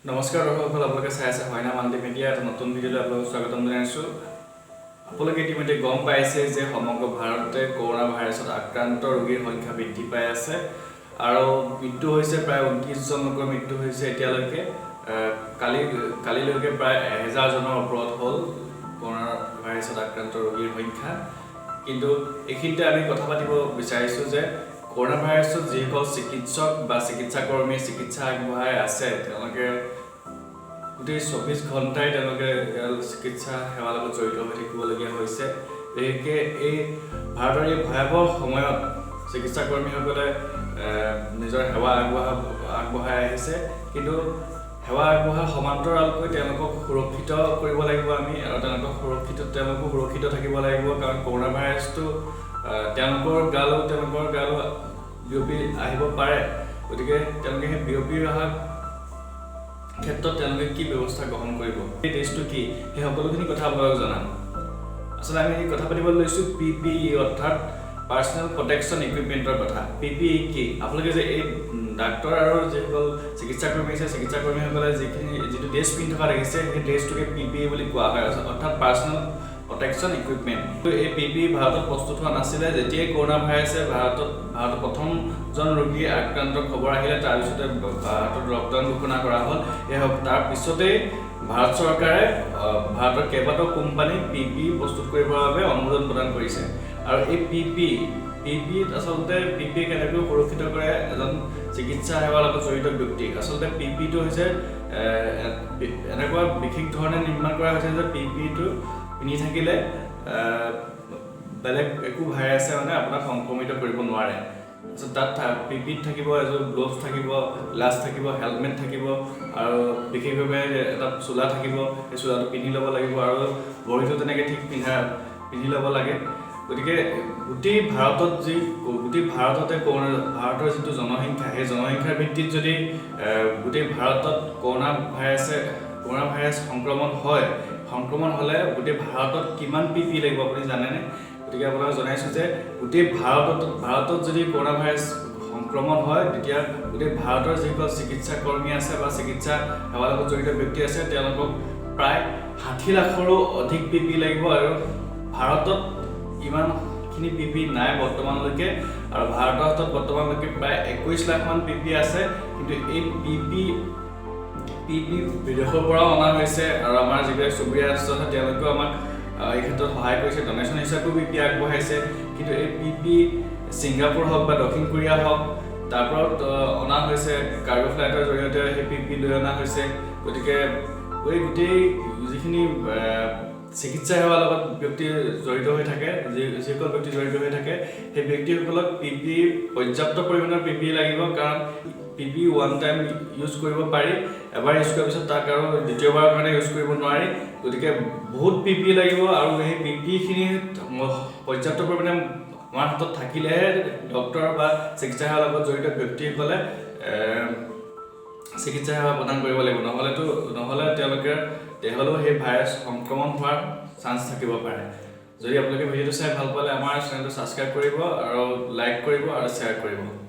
নমস্কাৰ দৰ্শকসকল, আপোনালোকে চাই আছে হয়না মাল্টিমিডিয়া। এটা নতুন ভিডিঅ'লৈ আপোনালোকক স্বাগতম জনাইছোঁ। আপোনালোকে ইতিমধ্যে গম পাইছে যে সমগ্ৰ ভাৰততে কৰোণা ভাইৰাছত আক্ৰান্ত ৰোগীৰ সংখ্যা বৃদ্ধি পাই আছে আৰু মৃত্যু হৈছে, প্ৰায় 29জন লোকৰ মৃত্যু হৈছে এতিয়ালৈকে। কালিলৈকে প্ৰায় 1000জনৰ ওপৰত হ'ল কৰোণা ভাইৰাছত আক্ৰান্ত ৰোগীৰ সংখ্যা। কিন্তু এইখিনিতে আমি কথা পাতিব বিচাৰিছোঁ যে কৰোণা ভাইৰাছত যিসকল চিকিৎসক বা চিকিৎসাকৰ্মীয়ে চিকিৎসা আগবঢ়াই আছে, তেওঁলোকে গোটেই 24 ঘণ্টাই তেওঁলোকে ইয়াৰ চিকিৎসা সেৱাৰ লগত জড়িত হৈ থাকিবলগীয়া হৈছে। বিশেষকৈ এই ভাৰতৰ এই ভয়াৱহ সময়ত চিকিৎসাকৰ্মীসকলে নিজৰ সেৱা আগবঢ়াই আহিছে। কিন্তু সেৱা আগবঢ়োৱাৰ সমান্তৰালকৈ তেওঁলোকক সুৰক্ষিত কৰিব লাগিব আমি আৰু তেওঁলোকো সুৰক্ষিত থাকিব লাগিব, কাৰণ কৰোণা ভাইৰাছটো তেওঁলোকৰ গালৈও বিয়পি আহিব পাৰে। গতিকে তেওঁলোকে সেই বিয়পি অহা ক্ষেত্ৰত তেওঁলোকে কি ব্যৱস্থা গ্ৰহণ কৰিব, এই টেষ্টটো কি, সেই সকলোখিনি কথা আপোনালোকক জনাম। আচলতে আমি কথা পাতিবলৈ লৈছোঁ পিপিই, অৰ্থাৎ পাৰ্চনেল প্ৰটেকশ্যন ইকুইপমেণ্টৰ কথা। পিপিই কি? আপোনালোকে যে এই ডাক্তৰ আৰু যিসকল চিকিৎসাকৰ্মী আছে, চিকিৎসাকৰ্মীসকলে যিটো ড্ৰেছ পিন্ধি থকা দেখিছে, সেই ড্ৰেছটোকে পিপিই বুলি কোৱা হয়, অৰ্থাৎ পাৰ্চনেল প্ৰটেকশ্যন ইকুইপমেণ্ট। এই পিপিই ভাৰতত প্ৰস্তুত হোৱা নাছিলে। যেতিয়াই কৰোণা ভাইৰাছে ভাৰতত প্ৰথমজন ৰোগী আক্ৰান্ত খবৰ আহিলে, তাৰপিছতে ভাৰতত লকডাউন ঘোষণা কৰা হ'ল। এই তাৰ পিছতেই ভাৰত চৰকাৰে ভাৰতৰ কেইবাটাও কোম্পানীক পিপিই প্ৰস্তুত কৰিবৰ বাবে অনুমোদন প্ৰদান কৰিছে। আৰু এই পিপিইত আচলতে পিপিই কেনেকৈ সুৰক্ষিত কৰে এজন চিকিৎসা সেৱাৰ লগত জড়িত ব্যক্তিক? আচলতে পিপিইটো হৈছে এনেকুৱা বিশেষ ধৰণে নিৰ্মাণ কৰা হৈছে যে পিপিইটো পিন্ধি থাকিলে বেলেগ একো ভাইৰাছে মানে আপোনাক সংক্ৰমিত কৰিব নোৱাৰে। তাৰপিছত তাত পিপিইত থাকিব এযোৰ গ্ল'ভছ থাকিব, গ্লাছ থাকিব, হেলমেট থাকিব আৰু বিশেষভাৱে এটা চোলা থাকিব। সেই চোলাটো পিন্ধি ল'ব লাগিব আৰু ভৰিটো তেনেকৈ ঠিক পিন্ধি ল'ব লাগে। গতিকে গোটেই ভাৰততে কৰোণা, ভাৰতৰ যিটো জনসংখ্যা, সেই জনসংখ্যাৰ ভিত্তিত যদি গোটেই ভাৰতত কৰোণা ভাইৰাছ সংক্ৰমণ হয়, সংক্ৰমণ হ'লে গোটেই ভাৰতত কিমান পিপিই লাগিব আপুনি জানেনে? গতিকে আপোনাক জনাইছোঁ যে গোটেই ভাৰতত যদি কৰোণা ভাইৰাছ সংক্ৰমণ হয়, তেতিয়া গোটেই ভাৰতৰ যিসকল চিকিৎসা কৰ্মী আছে বা চিকিৎসা সেৱাৰ লগত জড়িত ব্যক্তি আছে, তেওঁলোকক প্ৰায় 60 লাখৰো অধিক পিপিই লাগিব। আৰু ভাৰতত ইমানখিনি পিপিই নাই বৰ্তমানলৈকে আৰু ভাৰতৰ হাতত বৰ্তমানলৈকে প্ৰায় 21 লাখমান পিপিই আছে। কিন্তু এই পিপিই বিদেশৰ পৰাও অনা হৈছে আৰু আমাৰ যিবিলাক চুবুৰীয়া ৰাষ্ট্ৰ আছে, তেওঁলোকেও আমাক এই ক্ষেত্ৰত সহায় কৰিছে, ডনেশ্যন হিচাপেও পিপিই আগবঢ়াইছে। কিন্তু এই পিপিই ছিংগাপুৰ হওক বা দক্ষিণ কোৰিয়া হওক, তাৰ পৰাও অনা হৈছে। কাৰ্গো ফ্লাইটৰ জৰিয়তে সেই পিপিই লৈ অনা হৈছে। গতিকে এই গোটেই যিখিনি চিকিৎসা সেৱাৰ লগত ব্যক্তি জড়িত হৈ থাকে, যিসকল ব্যক্তি জড়িত হৈ থাকে, সেই ব্যক্তিসকলক পিপিই, পৰ্যাপ্ত পৰিমাণৰ পিপিই লাগিব। কাৰণ পিপিই ওৱান টাইম ইউজ কৰিব পাৰি, এবাৰ ইউজ কৰাৰ পিছত তাক আৰু দ্বিতীয়বাৰৰ কাৰণে ইউজ কৰিব নোৱাৰি। গতিকে বহুত পিপিই লাগিব আৰু সেই পিপিইখিনি পৰ্যাপ্ত পৰিমাণে আমাৰ হাতত থাকিলেহে ডক্তৰ বা চিকিৎসা সেৱাৰ লগত জড়িত ব্যক্তিসকলে চিকিৎসা সেৱা প্ৰদান কৰিব লাগিব। নহ'লে তেওঁলোকে দেহলৈও সেই ভাইৰাছ সংক্ৰমণ হোৱাৰ চান্স থাকিব পাৰে। যদি আপোনালোকে ভিডিঅ'টো চাই ভাল পালে, আমাৰ চেনেলটো ছাবস্ক্ৰাইব কৰিব আৰু লাইক কৰিব আৰু শ্বেয়াৰ কৰিব।